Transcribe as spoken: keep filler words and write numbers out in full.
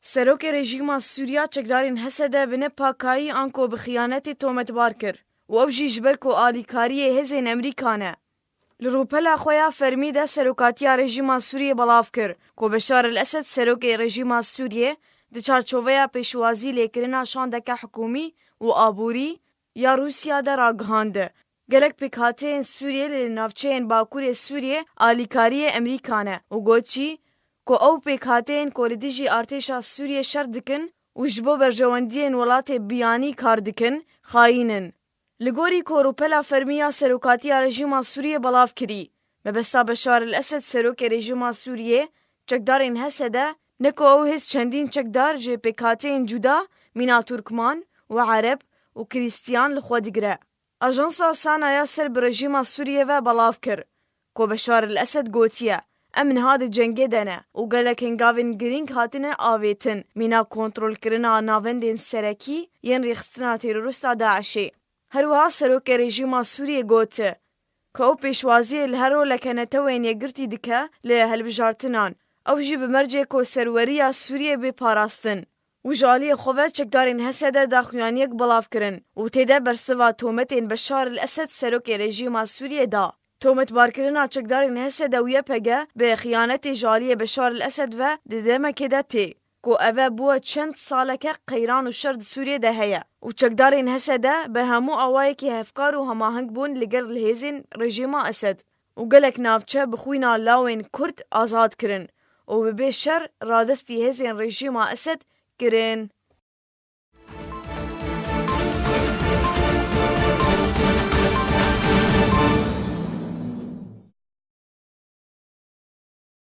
Serokê rejîma Sûriya çekdarên Hesede bi nepakayî anko bi xiyanetê tometbar kir û ew jî ji ber ku alîkariyê hêzên Emerîka ne. Li rûpela xwe ya fermî de serokatiya rejîma Sûriyê belav kir ku Beşar el Esed serokê rejîma Sûriyê di çarçoveya pêşwazî lêkirina şandeke hikûmî û aborî ya Rûsya de ragihand. Gelek pêkhateyên Sûriyê li navçeyên Bakurê Sûriyê alîkariyê Emerîka ne û got jî ku ew pêkhateyên ku li dijî artêşa Sûriyê şer dikin û ji bo berjewendiyên welatê biyanî kar dikin, xayîn in. Li gorî ku rûpela fermî ya serokatiya rejîma Sûriyê belav kirî, mebesta Beşar el Esed serokê rejîma Sûriyê, çekdarên Hesede, ne ku ew hêz çendîn çekdar ji pêkhateyên cuda mîna Turkman û Ereb û Krîstiyan li xwe digire. Ajansa Sana ya ser bi rejîma Sûriyê ve belav kir ku Beşar el Esed gotiye, em niha di cengê de ne û gelek hingavên girîng hatine avêtin mîna kontrolkirina navendên serekî yên rêxistina terorîsta DAIŞê. Her wiha serokê rejîma Sûriyê got ku ew pêşwaziyê li her roleke Netewên Yekgirtî dike li hilbijartinan. Ew jî bi mercê ku serweriya Sûriyê bê parastin. Û ji aliyê xwe ve çekdarên Hesede daxuyaniyek belav kirin û tê de bersiva tometên Beşar el Esed serokê rejîma Sûriyê da. Tometbarkirina çekdarên Hesede û Y P G bi xiyanetê ji aliyê Beşar el Esed ve di demekê de tê ku eve bûye çend saleke qeyran û şer di Sûriyê de heye û çekdarên Hesede bi hemû awayekî hevkar û hemaheng bûn li gel hêzên rejîma Esed û gelek navçe bi xwîna lawên Kurd azad kirin û bi bê şer radestî hêzên rejîma Esed kirin.